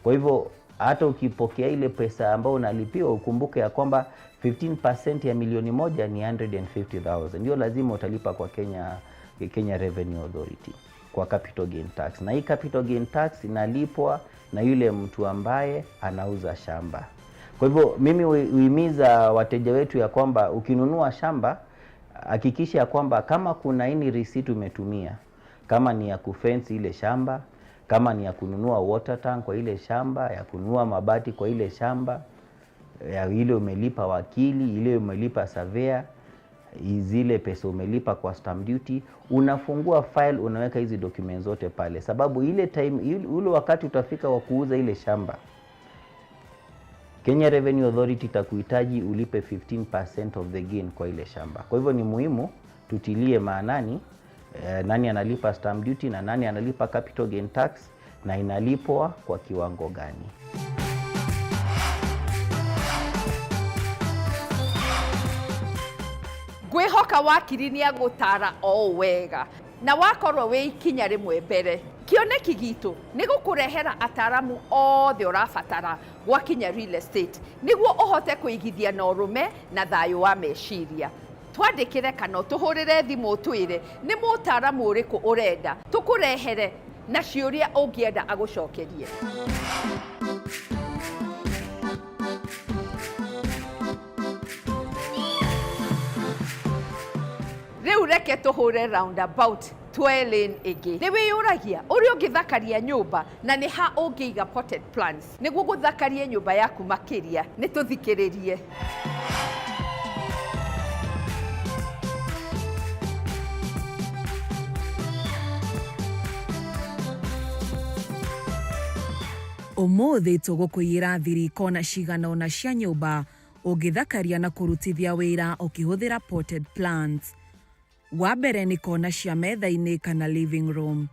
Kwa hivyo hata ukipokea ile pesa ambayo unalipiwa ukumbuke ya kwamba 15% ya milioni 1 ni 150,000. Ndio lazima utalipa kwa Kenya Revenue Authority kwa capital gain tax. Na hii capital gain tax inalipwa na yule mtu ambaye anauza shamba. Kwa hivyo mimi huhimiza wateja wetu ya kwamba ukinunua shamba hakikisha ya kwamba kama kuna ini receipt umetumia, kama ni ya kufence ile shamba, kama ni ya kununua water tank kwa ile shamba, ya kununua mabati kwa ile shamba, ya ile umelipa wakili, ile umelipa surveyor, zile pesa umelipa kwa stamp duty, unafungua file, unaweka hizi documents zote pale, sababu ile time, ule wakati utafika wa kuuza ile shamba, Kenya Revenue Authority itakuhitaji ulipe 15% of the gain kwa ile shamba. Kwa hivyo ni muhimu tutilie maanani nani analipa stamp duty na nani analipa capital gain tax na inalipwa kwa kiwango gani. Ngwĩhoka wakiri nĩ agũtara o wega na wakorwo wĩ ikinya rĩmwe mbere. Kĩoneki gitũ nĩ gũkũrehera ataramu othe ũrabatara gwakinya real estate nĩguo ũhote kũigithia na ũrũme na thayũ wa meciria. Twandĩkĩre kana ũtũhũrĩre thimũ ũtwĩre nĩ mũtaramu ũrĩkũ ũrenda tũkũrehere na ciũria ũngĩenda agũcokerie. Rĩu reke tũhũre roundabout tuoe lane ĩngĩ. Nĩ wĩyũragia ũrĩa ũngĩthakaria nyũmba na nĩ ha ũngĩiga potted plants nĩguo gũthakarie nyũmba yaku makĩria. Nĩ tũthikĩrĩrie. Ũmũthĩ tũgũkũiyĩra thiri kona cigana ũna cia nyũmba ũngĩthakaria na kũrutithia wĩra ũkĩhũthĩra potted plants. Wa mbere nĩ kona cia metha-inĩ kana living room.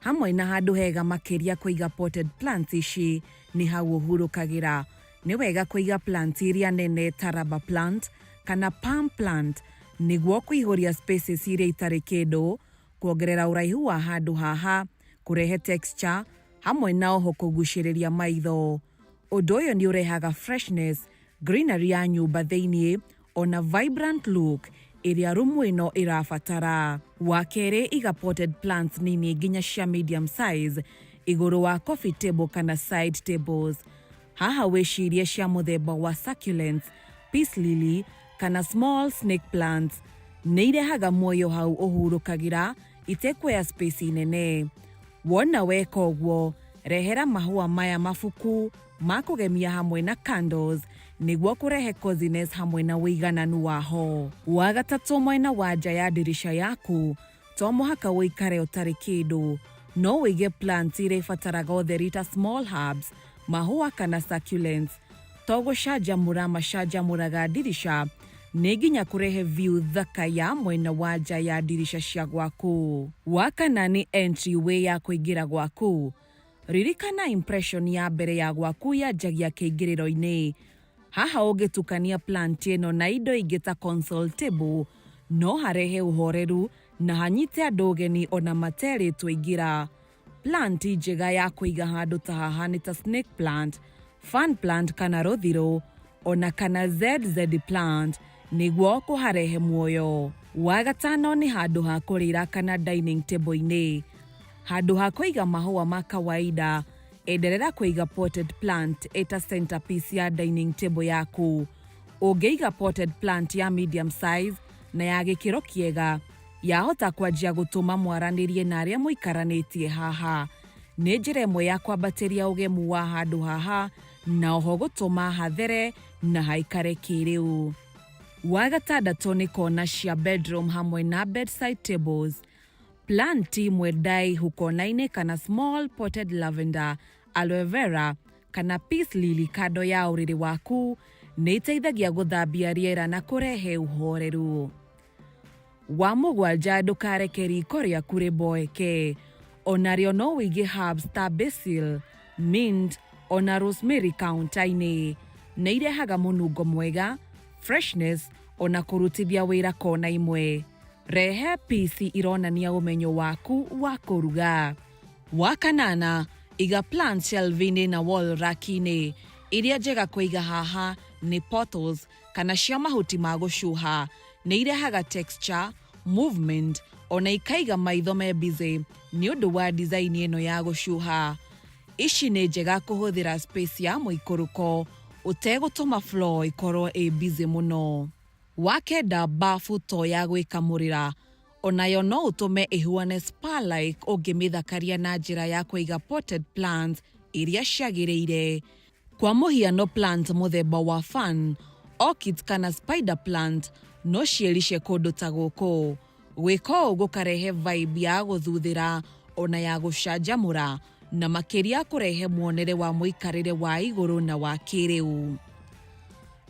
Hamwe na handũ hega makĩria kũiga potted plants ici nĩ hau ũhurũkagĩra. Nĩ wega kũiga plant iria nene ta rubber plant kana palm plant nĩguo kũihũria spaces iria itarĩ kĩndũ, kuongerera ũraihu wa handũ haha, kũrehe texture hamwe na oho kũgucĩrĩria maitho. Ũndũ ũyũ nĩ ũrehaga freshness, greenery ya nyũmba thĩiniĩ ona vibrant look ĩrĩa rumu ĩno ĩrabatara. Wa kerĩ, iga potted plants nini nginya cia medium size igũrũ wa coffee table kana side tables. Haha wĩcirie cia mũthemba wa succulents, peace lily kana small snake plants. Nĩ irehaga muoyo hau ũhurũkagĩra itekuoya space nene. Wona weka ũguo, rehera mahũa maya mabuku ma kũgemia hamwe na candles nĩguo kũrehe coziness hamwe na ũigananu waho. Wa gatatũ, mwena wa nja ya ndirisha yaku to mũhaka ũikare ũtarĩ kĩndũ. No ũige plants iria ibataraga ũtheri ta small herbs, mahũa kana succulents. To gũcanjamũra macanjamũraga ndirisha, nĩ nginya kũrehe view thaka ya mwena wa nja ya ndirisha cia gwaku. Wa kana nĩ entryway ya kũingĩra gwaku. Ririkana impression ya mbere ya gwaku yanjagia kĩingĩrĩro-inĩ. Haha ũngĩtukania plant ĩno na indo ingĩ ta console table no harehe ũhoreru na hanyite andũ ũgeni ona materĩtwo ingĩra. Plant njega ya kũiga handũ ta haha nĩ ta snake plant, fan plant kana rũthirũ ona kana ZZ plant nĩguo kũharehe muoyo. Wa gatano nĩ handũ ha kũrĩra kana dining table-inĩ. Handũ ha kũiga mahũa ma kawaida, enderera kũiga potted plant ĩta centerpiece ya dining table yaku. Ũngĩiga potted plant ya medium size na ya gĩkĩro kĩega, yahota kwanjia gũtũma mwaranĩrie na arĩa mũikaranĩtie haha. Nĩ njĩra ĩmwe ya kwambatĩria ũgemu wa handũ haha na oho gũtũma hathere na haikare kĩrĩu. Wa gatandatũ nĩ kona cia bedroom hamwe na bedside tables. Plant imwe ndaihu kona-inĩ kana small potted lavender, aloe vera kana peace lily kando ya ũrĩrĩ waku nĩ iteithagia gũthambia rĩera na kũrehe ũhoreru. Wa mũgwanja, ndũkareke riko rĩaku rĩboeke. Onarĩo no wĩige herbs ta basil, mint ona rosemary counter-inĩ. Nĩ irehaga mũnungo mwega, freshness ona kũrutithia wĩra kona imwe. Rehe pici ironania ũmenyo waku wa kũruga. Wa kanana, Iga plant shelf-inĩ na wall rack-inĩ. Iria njega kũiga haha nĩ pothos kana cia mahuti ma gũcuha. Nĩ irehaga texture, movement ona ikaiga maitho me busy nĩ ũndũ wa design ĩno ya gũcuha. Ici nĩ njega kũhũthĩra space ya mũikũrũko ũtegũtũma floor ĩkorwo ĩ busy mũno. Wa kenda, bafu to ya gwĩkamũrĩra, onayo no ũtũme ĩhuane spa-like ũngĩmĩthakaria na njĩra ya kũiga potted plants iria ciagĩrĩire. Kwa mũhiano plant mũthemba wa fern, orchids kana spider plant no ciĩrice kũndũ ta gũkũ. Gwĩka ũũ gũkarehe vibe ya gũthuthĩra ona ya gũcanjamũra na makĩria kũrehe muonere wa mũikarĩre wa igũrũ na wa kĩrĩu.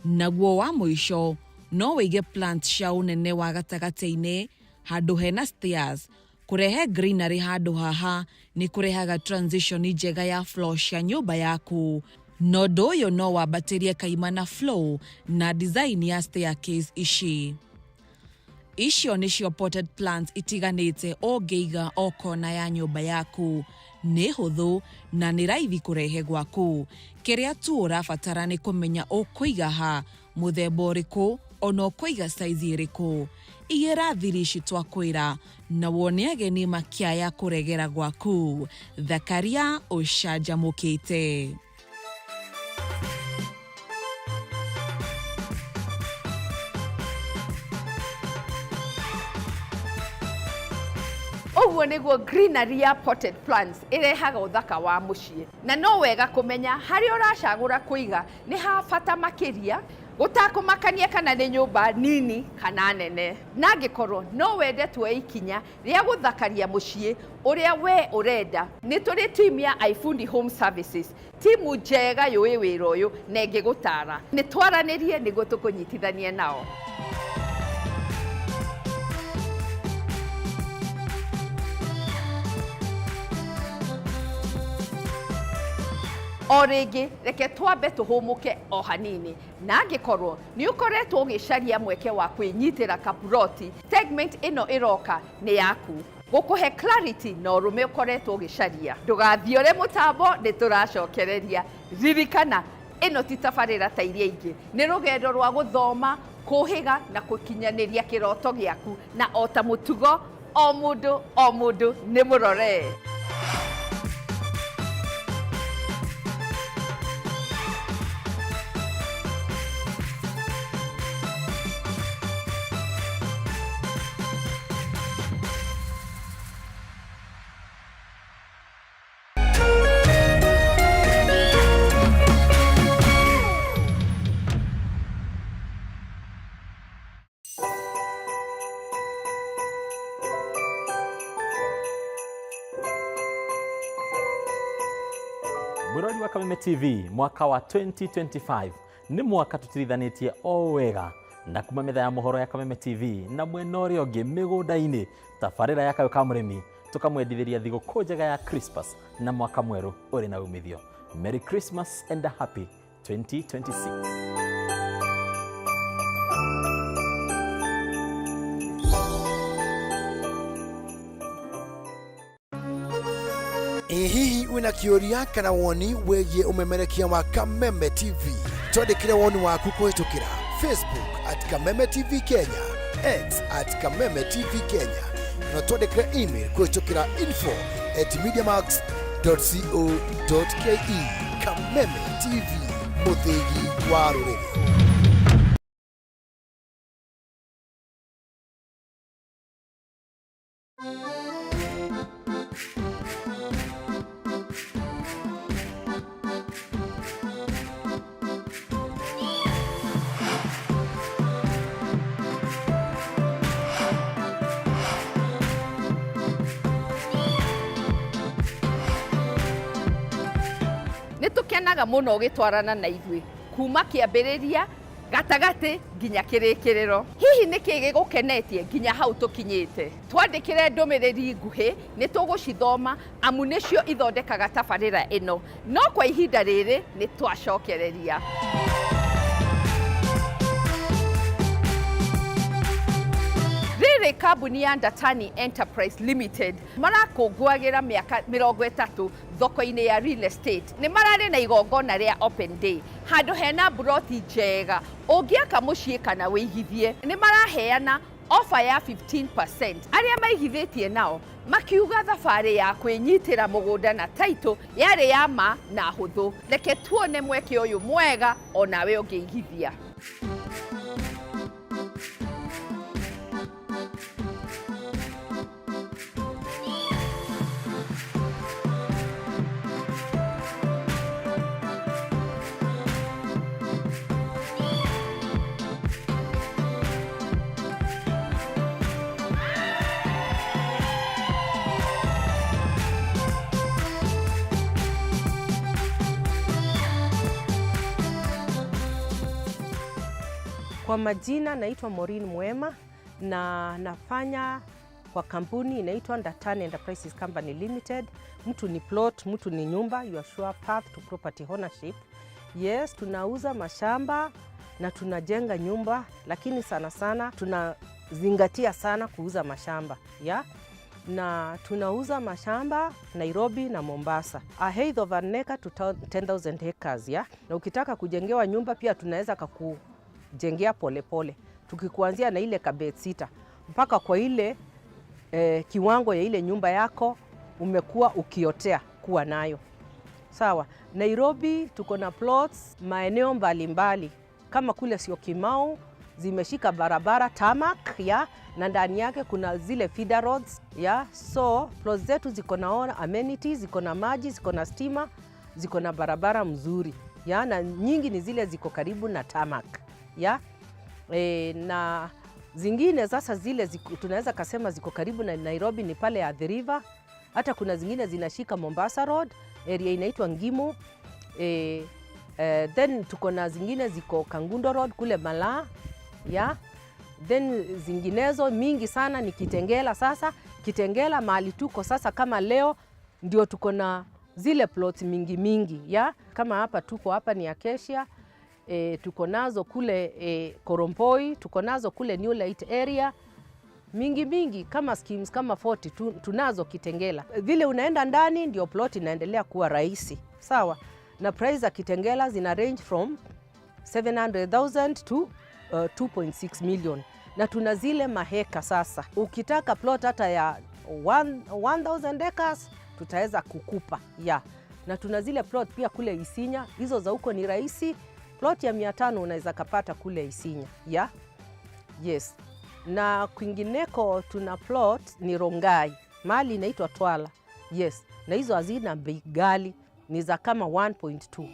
Naguo wa mũico, no wĩige plant cia ũnene wa gatagatĩ-inĩ handũ hena stairs. Kũrehe greenery handũ haha nĩ kũrehaga transition njega ya floor cia nyũmba yaku. Na ũndũ ũyũ no wambatĩrie kaimana flow na design ya staircase ici. Icio nĩcio potted plants itiganĩte ũngĩiga o kona ya nyũmba yaku. Nĩ hũthũ na nĩ raithi kũrehe gwaku. Kĩrĩa tu ũrabatara nĩ kũmenya ũkũiga ha, mũthemba ũrĩkũ, ona ũkũiga size ĩrĩkũ. Igĩra thiri ici twakwĩra na wone ageni makĩaya kũregera gwaku. Thakaria ũcanjamũkĩte. Ũguo nĩguo greenery ya potted plants ĩrehaga ũthaka wa mũciĩ. Na no wega kũmenya harĩa ũracagũra kũiga nĩ ha bata makĩria gũtakũmakania kana nĩ nyũmba nini kana nene. Na angĩkorwo no wende tuoe ikinya rĩa gũthakaria mũciĩ ũrĩa we ũrenda, nĩ tũrĩ team ya iFundi Home Services, timu njega yũĩ wĩra ũyũ na ĩngĩgũtara. Nĩ twaranĩrie nĩguo tũkũnyitithanie nao. O rĩngĩ reke twambe tũhũmũke o hanini, na angĩkorwo nĩ ũkoretwo ũgĩcaria mweke wa kwĩnyitĩra kaburoti, segment ĩno ĩroka nĩ yaku gũkũhe clarity na ũrũme ũkoretwo ũgĩcaria. Ndũgathiore mũtambo, nĩ tũracokereria. Ririkana, ĩno ti tabarĩra ta iria ingĩ, nĩ rũgendo rwa gũthoma, kũhĩga na gũkinyanĩria kĩroto gĩaku, na o ta mũtugo o mũndũ o mũndũ nĩ mũrore. Mwirori wa Kameme TV, mwaka wa 2025 nĩ mwaka tũtirithanĩtie o wega na kuma metha ya mohoro ya Kameme TV na mwena ũrĩa ũngĩ mĩgũnda-inĩ tabarĩra ya Kayũ ka Mũrĩmi tũkamwendithĩria thigũkũ njega ya Christmas na mwaka mwerũ ũrĩ na umithio. Merry Christmas and a happy 2026. Ĩ hihi wĩna kĩũria kana woni wĩgiĩ ũmemerekia wa Kameme TV? Twandĩkĩre woni waku kũhĩtũkĩra Facebook at Kameme TV Kenya, X at Kameme TV Kenya, na twandĩkĩre email kũhĩtũkĩra info at mediamax.co.ke. Kameme TV, mũthĩgi wa rũrĩrĩ. Nĩ tũkenaga mũno ũgĩtwarana na ithuĩ kuma kĩambĩrĩria gatagatĩ nginya kĩrĩkĩrĩro. Hihi nĩ kĩĩ gĩgũkenetie nginya hau tũkinyĩte? Twandĩkĩre ndũmĩrĩri nguhĩ, nĩ tũgũcithoma amu nĩcio ithondekaga tabarĩra ĩno. No kwa ihinda rĩrĩ nĩ twacokereria. Ndũrĩrĩ kambuni ya Ndatani Enterprise Limited marakũngũagĩra mĩaka 30 thoko-inĩ ya real estate. Nĩ mararĩ na igongona rĩa open day handũ hena mburoti njega ũngĩaka mũciĩ kana wĩigithie. Nĩ maraheana offer ya 15%. Arĩa maigithĩtie nao makiuga thabarĩ ya kwĩnyitĩra mũgũnda na title yarĩ ya ma na hũthũ. Reke tuone mweke ũyũ mwega onawe ũngĩigithia. Kwa majina naitwa Maureen Mwema na nafanya kwa kampuni inaitwa Ndatani Enterprises Company Limited. Mtu ni plot, mtu ni nyumba, your sure path to property ownership. Yes, tunauza mashamba na tunajenga nyumba, lakini sana sana tunazingatia sana kuuza mashamba, yeah? Na tunauza mashamba Nairobi na Mombasa. A height of an acre to 10,000 acres, yeah? Na ukitaka kujengewa nyumba pia tunaweza kukujengea polepole, tukikuanzia na ile kabet sita mpaka kwa ile kiwango ya ile nyumba yako umekuwa ukiotea kuwa nayo. Sawa. Nairobi tuko na plots maeneo mbalimbali kama kule Syokimau zimeshika barabara tarmac, ya, na ndani yake kuna zile feeder roads, ya. So plots zetu ziko na amenities, ziko na maji, ziko na stima, ziko na barabara mzuri, ya, na nyingi ni zile ziko karibu na tarmac, ya. Na zingine sasa zile ziko, tunaweza kasema ziko karibu na Nairobi ni pale Athi River. Hata kuna zingine zinashika Mombasa Road, area inaitwa Ngimo. Then tuko na zingine ziko Kangundo Road kule Malaa, ya. Then zinginezo mingi sana ni Kitengela. Sasa Kitengela mahali tuko sasa kama leo ndio tuko na zile plots mingi mingi, ya. Kama hapa tuko hapa ni Acacia, tuko nazo kule Korompoi, tuko nazo kule New Light area mingi mingi kama schemes kama 40 tunazo Kitengela. Vile unaenda ndani ndio plot inaendelea kuwa rahisi. Sawa. Na price za Kitengela zina range from 700,000 to 2.6 million. Na tuna zile maheka sasa. Ukitaka plot hata ya 1,000 acres tutaweza kukupa, yeah. Na tuna zile plot pia kule Isinya, hizo za huko ni rahisi. Plot ya 500 unaweza kapata kule Isinya, yeah. Yes. Na kwingineko tuna plot ni Rongai, mali inaitwa Twala. Yes. Na hizo hazina bei ghali, ni za kama 1.2.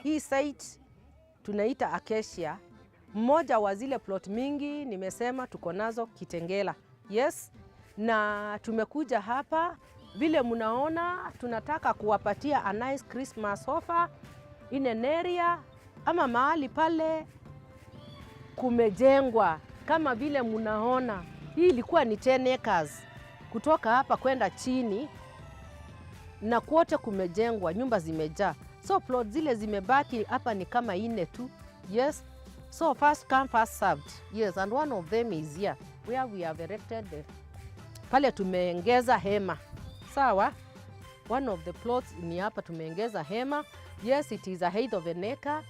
Hii site tunaita Acacia, mmoja wa zile plot mingi nimesema tuko nazo Kitengela. Yes. Na tumekuja hapa vile mnaona tunataka kuwapatia a nice Christmas offer in an area ama mahali pale kumejengwa kama vile mnaona. Hii ilikuwa ni 10 acres kutoka hapa kwenda chini na kwote kumejengwa, nyumba zimejaa. So plot zile zimebaki hapa ni kama 4 tu. Yes. So first come first served. Yes, and one of them is here where we have erected the pale tumeongeza hema. Sawa? One of the plots ni hapa tumeongeza hema. Yes, it is a height of an acre.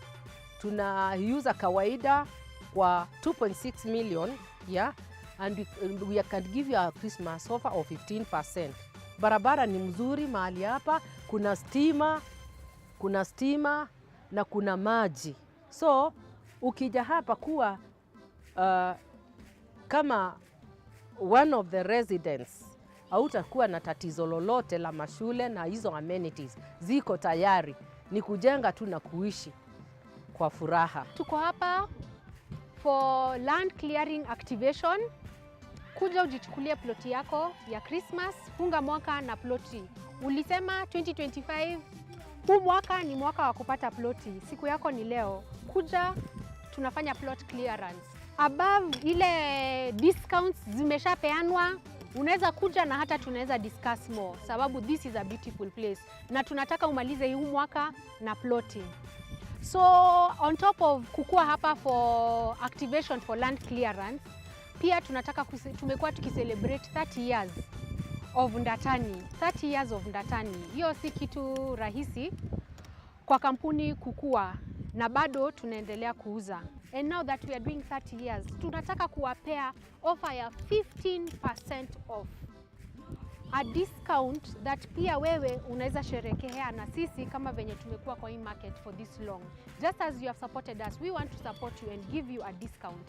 Tunaiuza kawaida kwa 2.6 million, yeah, and we can give you a Christmas offer of 15%. Barabara ni mzuri mahali hapa, kuna stima na kuna maji. So ukija hapa kuwa kama one of the residents, hautakuwa na tatizo lolote la mashule na hizo amenities ziko tayari, ni kujenga tu na kuishi kwa furaha. Tuko hapa for land clearing activation. Kuja ujichukulie ploti yako ya Christmas, funga mwaka na ploti. Ulisema 2025 huu mwaka ni mwaka wa kupata ploti. Siku yako ni leo. Kuja tunafanya plot clearance. Above ile discounts zimeshapeanwa, Unaweza kuja na hata tunaweza discuss more, sababu this is a beautiful place na tunataka umalize huu mwaka na plotting. So on top of kukua hapa for activation for land clearance, pia tunataka tumekuwa tukicelebrate 30 years of Ndatani, 30 years of Ndatani. Hiyo si kitu rahisi kwa kampuni kukua na bado tunaendelea kuuza. And now that we are doing 30 years, tunataka kuwapea offer ya 15% off. A discount that pia wewe unaweza sherekea na sisi kama venye tumekuwa kwa hii market for this long. Just as you have supported us, we want to support you and give you a discount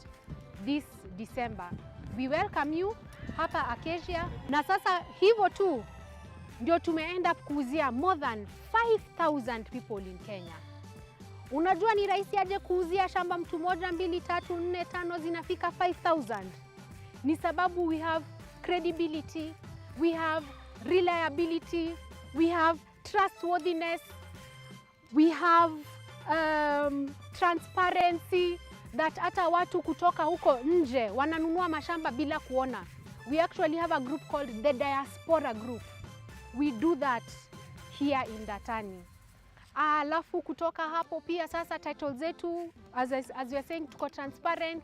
this December. We welcome you hapa Acacia. Na sasa hivyo tu ndio tume end up kuuzia more than 5000 people in Kenya. Unajua ni rahisi aje kuuzia shamba mtu moja, mbili, tatu, nne, tano zinafika 5000? Ni sababu we have credibility, we have reliability, we have trustworthiness, we have transparency that hata watu kutoka huko nje wananunua mashamba bila kuona. We actually have a group called the Diaspora Group. We do that here in Ndatani. Alafu kutoka hapo pia sasa title zetu as we are saying tuko transparent,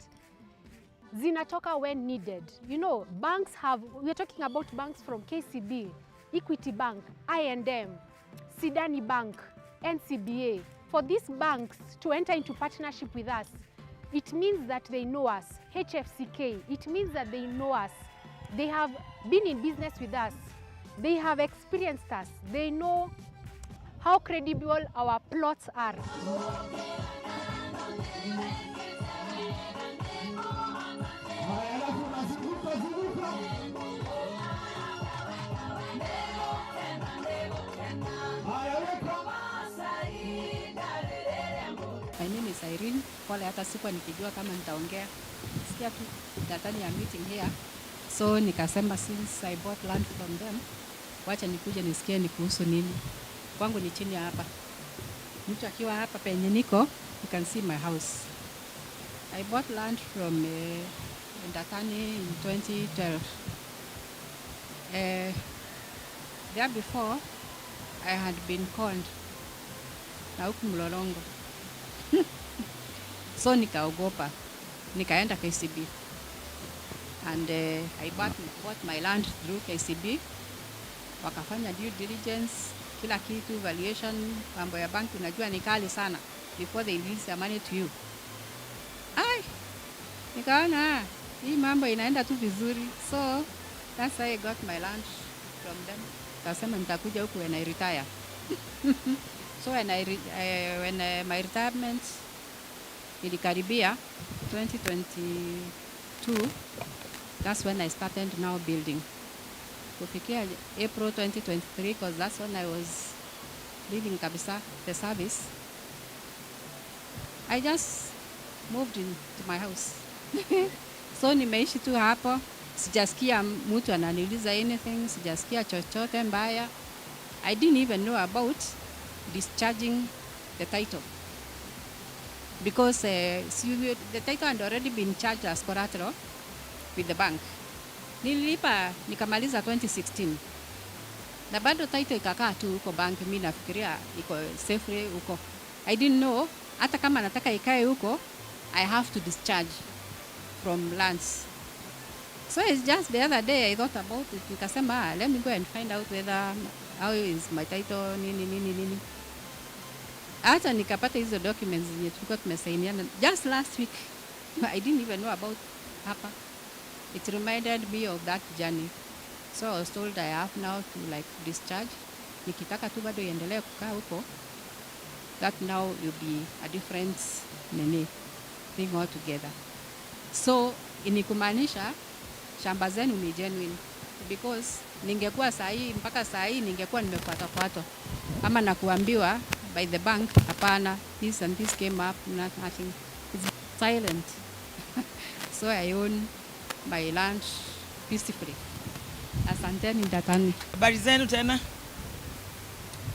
zinatoka when needed. You know, banks have, we are talking about banks from KCB, Equity Bank, I&M, Sidani Bank, NCBA. For these banks to enter into partnership with us, it means that they know us. HFCK, it means that they know us. They have been in business with us. They have experienced us. They know how credible our plots are. My name is Irene. Pole, hata sikuwa nikijua kama nitaongea. Sikia tu Ndatani ya meeting here. So nikasema since I bought land from them, wacha nikuje nisikie ni kuhusu nini. Kwangu ni chini ya hapa. Mtu akiwa hapa penye niko, you can see my house. I bought land from Ndatani in 2012. There before, I had been conned na huku Mlolongo. So nikaogopa, nikaenda KCB and I bought my land through KCB. Wakafanya due diligence, kila kitu, valuation, mambo ya banki unajua ni kali sana before they release their money to you. Ai, nikaona hii mambo inaenda tu vizuri, so that's how I got my land from them. Kasema nitakuja huku when I retire. So when my retirement ilikaribia 2022, that's when I started now building. Kufikia April 2023, because that's when I was leaving kabisa the service, I just moved into my house. So nimeishi tu hapo, sijasikia mtu ananiuliza anything, sijasikia chochote mbaya. I didn't even know about discharging the title because see, the title had already been charged as collateral with the bank. Nililipa nikamaliza 2016 na bado title ikakaa tu huko bank. Mi nafikiria iko safely huko. I didn't know hata kama nataka ikae huko, I have to discharge from lands. So it's just the other day I thought about it, nikasema, "Ah, let me go and find out whether how is my title, nini nini nini." Hata nikapata hizo documents zenye tulikuwa tumesainiana just last week. I didn't even know about hapa. It reminded me of that journey. So I was told I have now to like discharge. Nikitaka tu bado iendelee kukaa huko, that now will be a different nini thing altogether. So ni kumaanisha shamba zenu ni genuine because ningekuwa saa hii, mpaka saa hii ningekuwa nimefuatwafuatwa ama na kuambiwa by the bank, hapana, this and this came up, not nothing. It's silent. So I own my land peacefully. Asanteni Ndatani. Habari zenu tena.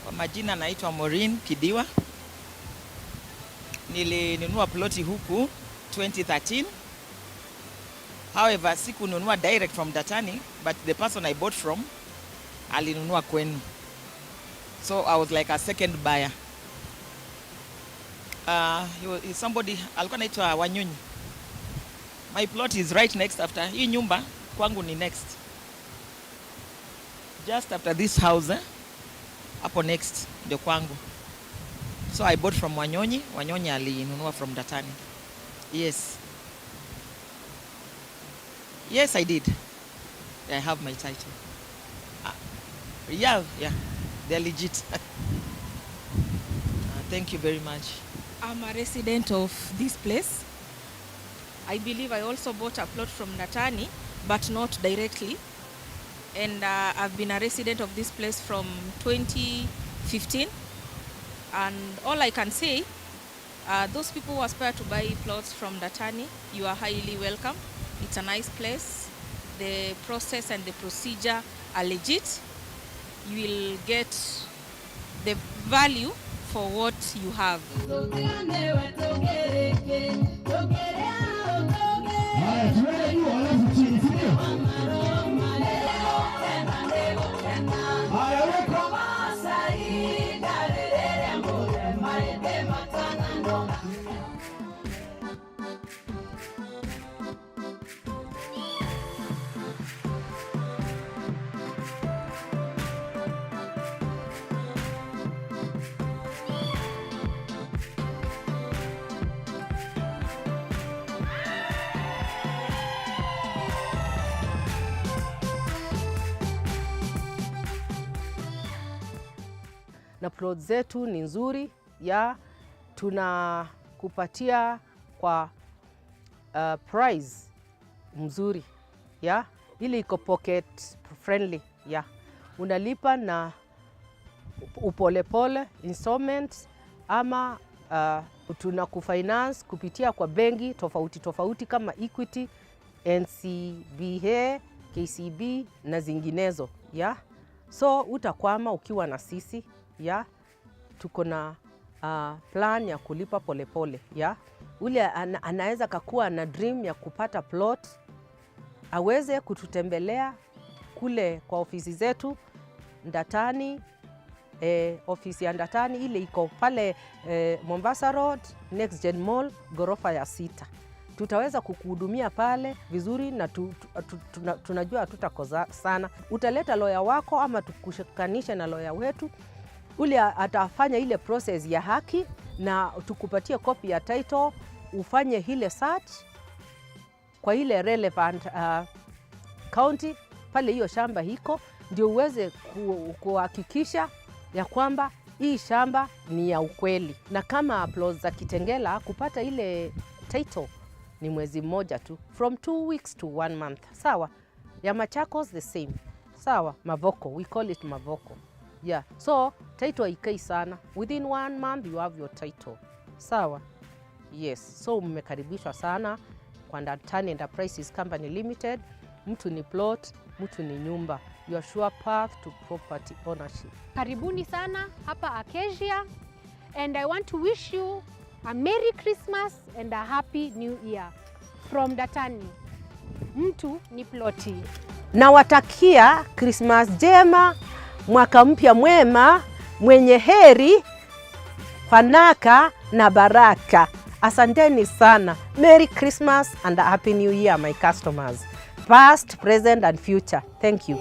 Kwa majina naitwa Maureen Kidiwa. Nilinunua ploti huku 2013. However, sikununua direct from Ndatani, but the person I bought from alinunua kwenu. So I was like a second buyer. Somebody alikuwa anaitwa Wanyonyi. My plot is right next after hii nyumba kwangu ni next. Just after this house, eh? Hapo next ndio kwangu. So I bought from Wanyonyi. Wanyonyi alinunua from Ndatani. Yes. Yes, I did. I have my title. Yeah. They're legit. Thank you very much. I'm a resident of this place. I believe I also bought a plot from Ndatani, but not directly. And I've been a resident of this place from 2015. And all I can say, those people who aspire to buy plots from Ndatani, you are highly welcome. It's a nice place. The process and the procedure are legit. You will get the value for what you have. Haya, tuende juu alafu chini, si ndio? Haya, weka. Na plot zetu ni nzuri ya tunakupatia kwa price mzuri ya ili iko pocket friendly ya unalipa na upolepole installments ama tunakufinance kupitia kwa benki tofauti tofauti kama Equity, NCBA, KCB na zinginezo ya. So utakwama ukiwa na sisi ya. Tuko na plan ya kulipa polepole ya. Ule anaweza kakuwa na dream ya kupata plot aweze kututembelea kule kwa ofisi zetu Ndatani, ofisi ya Ndatani ile iko pale Mombasa Road, Next Gen Mall, ghorofa ya 6. Tutaweza kukuhudumia pale vizuri na tunajua hatutakosa sana. Utaleta lawyer wako ama tukushikanishe na lawyer wetu ule atafanya ile process ya haki na tukupatie copy ya title, ufanye ile search kwa ile relevant county pale hiyo shamba iko, ndio uweze kuhakikisha ya kwamba hii shamba ni ya ukweli. Na kama plots za Kitengela, kupata ile title ni mwezi mmoja tu, from 2 weeks to 1 month. Sawa? Ya Machakos the same. Sawa? Mavoko, we call it Mavoko. Yeah. So title haikai sana. Within 1 month you have your title. Sawa? Yes. So mmekaribishwa sana kwa Ndatani Enterprises Company Limited. Mtu ni plot, mtu ni nyumba. Your sure path to property ownership. Karibuni sana hapa Acacia, and I want to wish you a Merry Christmas and a Happy New Year from Ndatani. Mtu ni ploti. Nawatakia Christmas njema, mwaka mpya mwema, mwenye heri, fanaka na baraka. Asanteni sana. Merry Christmas and a Happy New Year, my customers. Past, present and future. Thank you.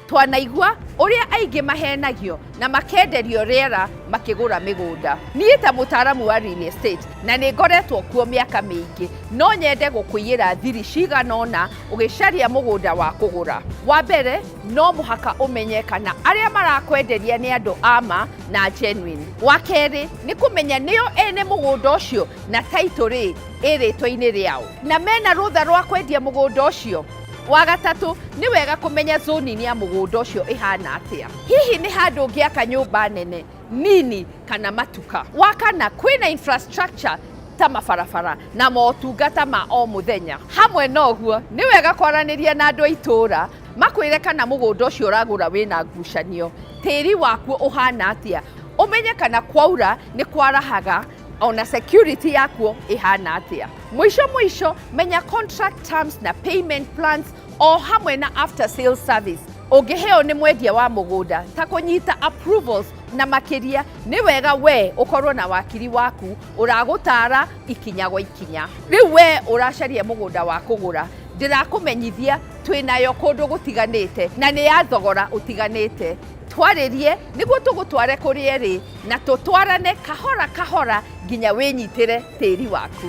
Twanaigua Ũrĩa aingĩ mahenagio na makenderio rĩera makĩgũra mĩgũnda. Niĩ ta mũtaaramu wa real estate na nĩ ngoretwo kuo mĩaka mĩingĩ, no nyende gũkũiyĩra thiri cigana ũna ũgĩcaria mũgũnda wa kũgũra. Wa mbere, no mũhaka ũmenye kana arĩa marakwenderia nĩ andũ a ma na genuine. Wa kerĩ, nĩ kũmenya nĩo ene mũgũnda ũcio na title rĩ ĩ rĩtwa-inĩ rĩao na mena rũtha rwa kwendia mũgũnda ũcio. Wa gatatũ, nĩ wega kũmenya zoning ya mũgũnda ũcio ĩhana atĩa. Hihi nĩ handũ ũngĩaka nyũmba nene, nini kana matuka. Wa kana, kwĩna infrastructure ta mabarabara na motungata ma o mũthenya. Hamwe na ũguo, nĩ wega kwaranĩria na andũ a itũũra makwĩre kana mũgũnda ũcio ũragũra wĩna ngucanio, tĩri wakuo ũhana atĩa, ũmenye kana kwaura nĩ kwarahaga ona security yakuo ĩhana atĩa. Mũico mũico, menya contract terms na payment plans o hamwe na after sales service ũngĩheo nĩ mwendia wa mũgũnda ta kũnyita approvals na makĩria nĩ wega we ũkorwo na wakiri waku ũragũtara ikinya gwa ikinya. Rĩu we ũracaria mũgũnda wa kũgũra, ndĩrakũmenyithia twĩnayo kũndũ gũtiganĩte na nĩ ya thogora ũtiganĩte. Twarĩrie nĩguo tũgũtware kũrĩa ĩrĩ na tũtwarane kahora kahora nginya wĩnyitĩre tĩri waku.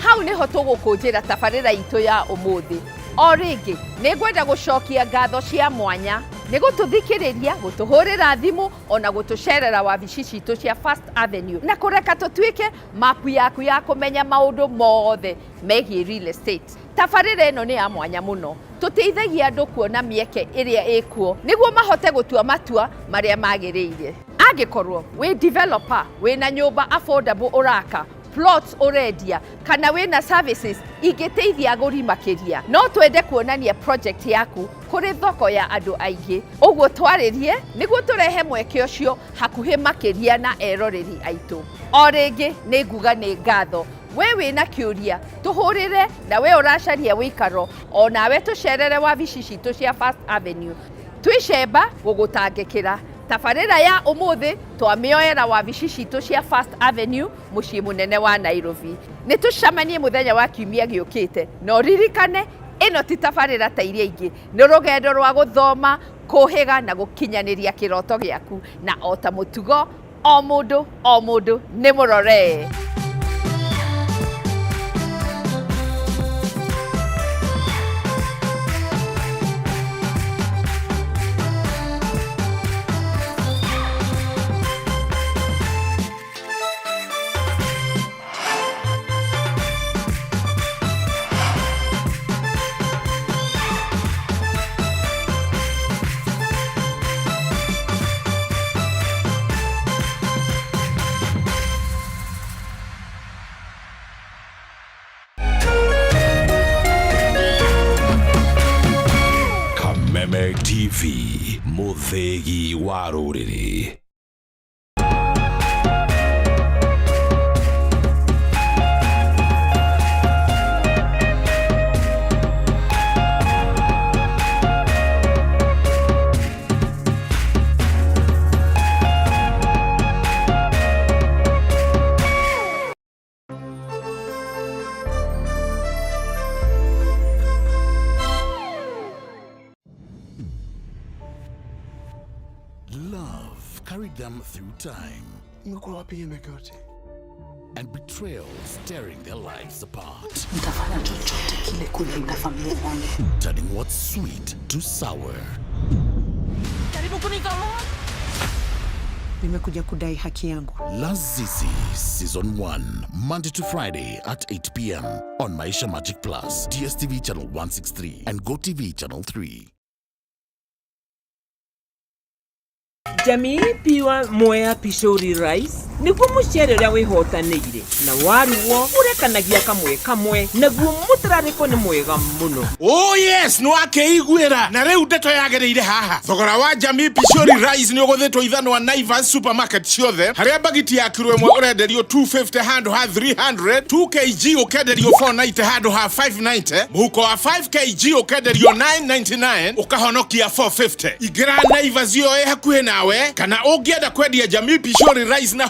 Hau nĩho tũgũkũnjĩra tabarĩra itũ ya ũmũthĩ. O rĩngĩ nĩ ngwenda gũcokia ngatho cia mwanya nĩ gũtũthikĩrĩria, gũtũhũrĩra thimũ ona gũtũcerera wabici citũ cia First Avenue na kũreka tũtuĩke mapu yaku ya kũmenya maũndũ mothe megiĩ real estate. Tabarĩra ĩno nĩ ya mwanya mũno, tũteithagia andũ kuona mĩeke ĩrĩa ĩkuo nĩguo mahote gũtua matua marĩa magĩrĩire. Angĩkorwo wĩ developer, wĩna nyũmba affordable ũraka, plots ũrendia kana wĩna services ingĩteithia agũri makĩria, no twende kuonania project yaku kũrĩ thoko ya andũ aingĩ. Ũguo twarĩrie nĩguo tũrehe mweke ũcio hakuhĩ makĩria na eroreri aitũ. O rĩngĩ nĩ nguga nĩ ngatho. We wĩna kĩũria tũhũrĩre, na we ũracaria wĩikaro o nawe tũcerere wabici citũ cia First Avenue. Twĩcemba gũgũtangĩkĩra. Tabarĩra ya ũmũthĩ twamĩoera wabici citũ cia First Avenue mũciĩ mũnene wa Nairobi. Nĩ tũcemanie mũthenya wa kiumia gĩũkĩte, na ũririkane ĩno ti tabarĩra ta iria ingĩ, nĩ rũgendo rwa gũthoma, kũhĩga na gũkinyanĩria kĩroto gĩaku, na o ta mũtugo o mũndũ o mũndũ nĩ mũrore. Kameme TV, mũthĩgi wa rũrĩrĩ. Love carried them through time. And betrayals tearing their lives apart. Nitafanya chochote kile kulinda familia yangu. Turning what's sweet to sour. Jaribu kunitomoa. Nimekuja kudai haki yangu. Lazizi Season 1, Monday to Friday at 8 p.m. on Maisha Magic Plus, DSTV Channel 163 and GoTV Channel 3. Jamii Pure Mwea Pishori Rice nĩguo mũcere ũrĩa wĩhotanĩire na warugwo ũrekanagia kamwe kamwe naguo mũtararĩko nĩ mwega mũno. Oh yes, nĩ wakĩiguĩra na rĩu ndeto yagĩrĩire haha. Thogora wa Jamii Pishori Rice nĩ ũgũthĩtwo ithanwa Naivas supermarket ciothe, harĩa bagiti ya kiro ĩmwe ũrenderio 250 handũ ha 300, 2 kg ũkenderio 490 handũ ha 590, mũhuko wa 5 kg ũkenderio 999 ũkahonokia 450. Ingĩra Naivas ĩyo ĩ hakuhĩ nawe, kana ũngĩenda kwendia Jamii Pishori Rice na